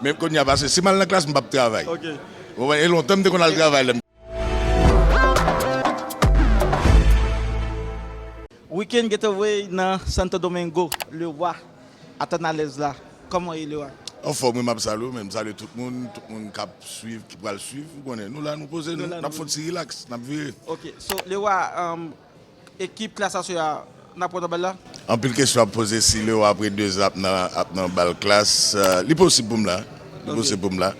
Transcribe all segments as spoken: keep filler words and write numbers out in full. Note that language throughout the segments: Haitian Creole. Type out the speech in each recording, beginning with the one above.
Men kounye a, paske si m al nan klas, m p ap travay. Ok. Ou konprann? E lontan m te konn al travay lè m Weekend Getaway nan Santo Domingo, Lewa, Atanalèz la. Kòman w ye, Lewa? Anfòm, wi, m ap salye w, men m salye tout moun, tout moun k ap swiv, ki pral swiv, ou konnen, nou la, nou poze nou, n ap fè yon ti rilaks, n ap vire. Ok, so, Lewa, um, ekip Klass Aswè a, n ap pran nan bal la? Anpil kesyon ap poze si Lewa apre de zan ap nan, ap nan bal Klass. Euh, li posib pou m la. Li posib pou m la.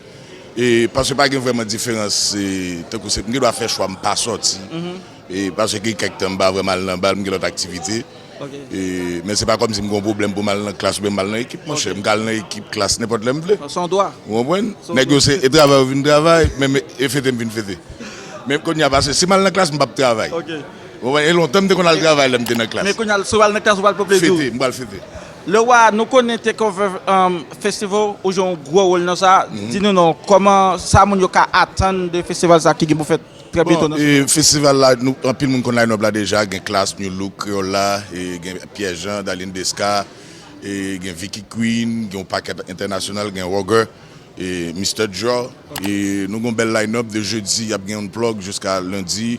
E, paske pa gen vrèman diferans, e, tankou se, m gen dwa fè chwa m pa sòti. E, paske gen kèk tan m pa vrèman al nan bal, m gen lòt aktivite. E, men se pa kòmsi m gen yon pwoblèm pou m al nan Klass oubyen m al nan ekip, monchè. M ka al nan ekip Klass nenpòt lè m vle. Se yon dwa. Ou konprann? Nèg yo se, e travay yo vin travay, men, men e fete m vin fete. Men kounye a, paske si m al nan Klass, m p ap travay. Ou konprann? E lontan m te konn al travay lè m te nan Klass. Men kounye a, si w al nan Klass, ou pral pran plezi w. Fete, m pral fete. Lewa, nou konnen Takeover um, Festival, ou jwe yon gwo wòl nan sa. Di nou non, kòman sa moun yo ka atann de festival sa ki gen pou fèt trè byento nan. Bon, e, festival la, nou, anpil moun konn line-up la deja, gen Klass, Nu Look, Kreyòl la, e, gen Pierre Jean, Darline Desca, e, gen Vicky Queen, gen yon pakèt entènasyonal, gen Roger, e, Mister Draw. E nou gen yon bèl line-up de jedi, y ap gen Unplug jiska lendi.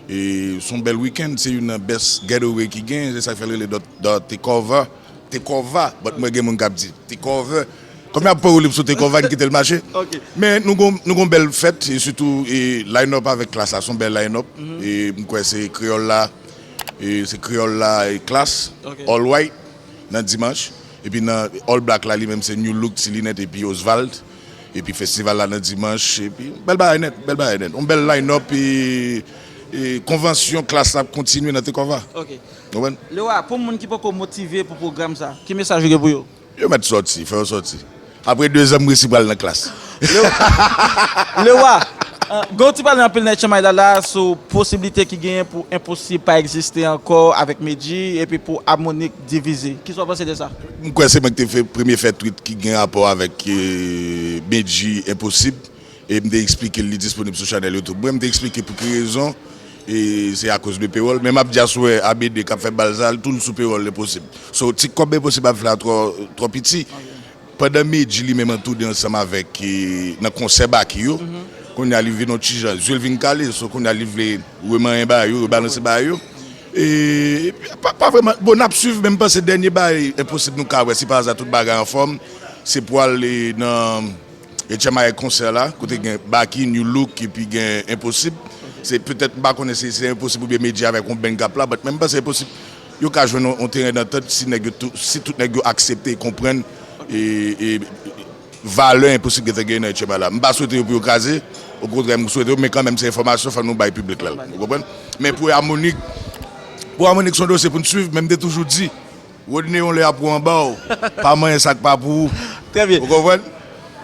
E se yon bèl weekend, se youn nan best getaway ki gen, se sa k fè l rele The Takeover. Takeover, but mwen gen moun k ap di Takeover. Kòm y ap pran woulib sou Takeover, n kite l mache. Men nou gon, nou gon bèl fèt, e sitou e, line-up avèk Klass la, se yon bèl line-up. E m kwè se Kreyòl la, e se Kreyòl la e Klass, All White, nan dimanch. Epi nan All Black la, li menm se Nu Look, Ti Linèt epi Osvald. Epi festival la nan dimanch, epi bèl bagay nèt, bèl bagay nèt. Yon bèl line-up, e, e konvansyon Klass la ap kontinye nan Takeover. Ok. Konprann? Lewa, pou moun ki poko motive pou pwogram sa, ki mesaj ou gen pou yo? Yo mèt sòti, fè yo sòti. Apre de zan, m resi pral nan Klass. Lewa, euh, gen yon ti pale anpil nan H M I la la sou posiblite ki genyen pou Enposib pa egziste ankò avèk Medjy epi pou Harmonik divize. Kisa w panse de sa? M kwè se mwen ki te fè premye fè tweet ki gen rapò avèk, euh, Medjy Enposib. E m te eksplike l, li disponib sou chanèl YouTube mwen. M te eksplike pou ki rezon, e se akoz de pewòl. Men m ap di aswè, A B D k ap fè bal sa, l tou l sou pewòl Enposib. So, ti kòb Enposib ap fè a twò, twò piti. Pandan Medjy li menm an toude ansanm avèk, e, nan konsè Baky yo, kounye a li vin yon ti jan, zye l vin kale, so kounye a li vle remanyen bagay yo, rebalanse bagay yo. E, pa, pa vrèman, bon, n ap swiv, men m panse dènye bagay Enposib nou ka wè, si pa aza tout bagay anfòm, se pwal, e, nan H M I konsè la, kote gen Baky, Nu Look, epi gen Enposib. Se petèt, m pa konnen si se Enposib oubyen Medjy avèk yon band k ap la, but men m panse Enposib, yo ka jwenn yon, yon teren dantant si nèg yo tou, si tout nèg yo aksepte e konprann e, e, valè Enposib gentan genyen nan H M I la. M pa swete yo pou yo kraze, okontrè, m swete yo, men kanmenm se enfòmasyon, fò nou bay piblik la, ou konprann? Men pou Harmonik, pou Harmonik se yon dosye pou n swiv, men m te toujou di, Rodney, yon lè y ap wè anba w, pa manyen sa k pa pou ou. Trè byen. Ou konprann?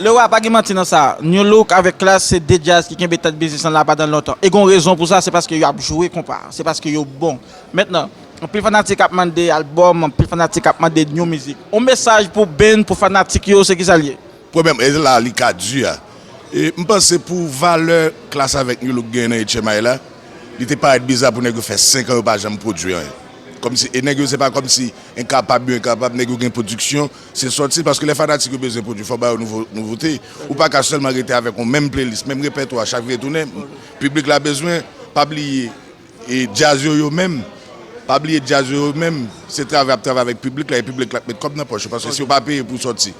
Lewa, pa gen manti nan sa. Nu Look avèk Klass se de djaz ki kenbe tèt biznis lan la pandan lontan. E gen yon rezon pou sa, se paske y ap jwe konpa. Se paske yo bon. Mentnan, anpil fanatik ap mande albòm, anpil fanatik ap mande new mizik. Yon mesaj pou band, pou fanatik yo, se kisa l ye? Premyèman, e la li ka di a. E, m panse pou valè Klass avèk Nu Look genyen nan H M I la, li te parèt biza pou nèg yo fè senk an yo pa janm pwodui anyen. Kòmsi, e nèg yo se pa kòmsi enkapab yo enkapab, nèg yo gen pwodiksyon, se sòti, paske lè fanatik yo bezwen pwodui, fò ba yo nouvo, nouvote. Ou pa ka sèlman rete avèk yon menm playlist, menm repètwa, chak vire tounen, piblik la bezwen, pa bliye, e djaz yo yo menm, pa bliye djaz yo yo menm, se travay ap travay avèk piblik la, e piblik la k met kòb nan pòch yo, paske si yo pa peye pou sòti,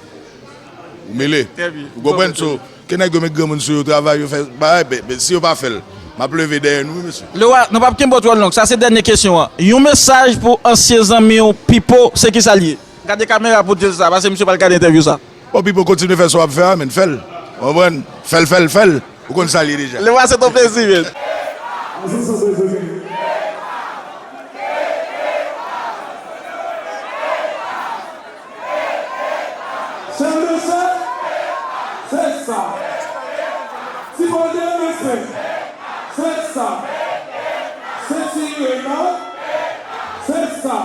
ou mele. Ou konprann? So, ke nèg yo met granmoun sou yo, travay yo, fè bagay, ben, ben, si yo pa fè l, m ap leve dèyè nou, wi, mesye. Lewa, nou p ap kenbe w twò long, sa se dènye kesyon an. Yon mesaj pou ansyen zanmi w, Pipo, se kisa l ye? Gade kamera pou di l sa, paske misye pral gade entèvyou sa. Bon, Pipo, kontinye fè sa w ap fè a, men fè l. Ou konprann? Fè l, fè l, fè l. Ou konn sa l ye deja. Lewa, se t on plezi, men. Chèf de chèf, se sa. Ti bòdè, mesye, se sa. Senti Rena, se sa.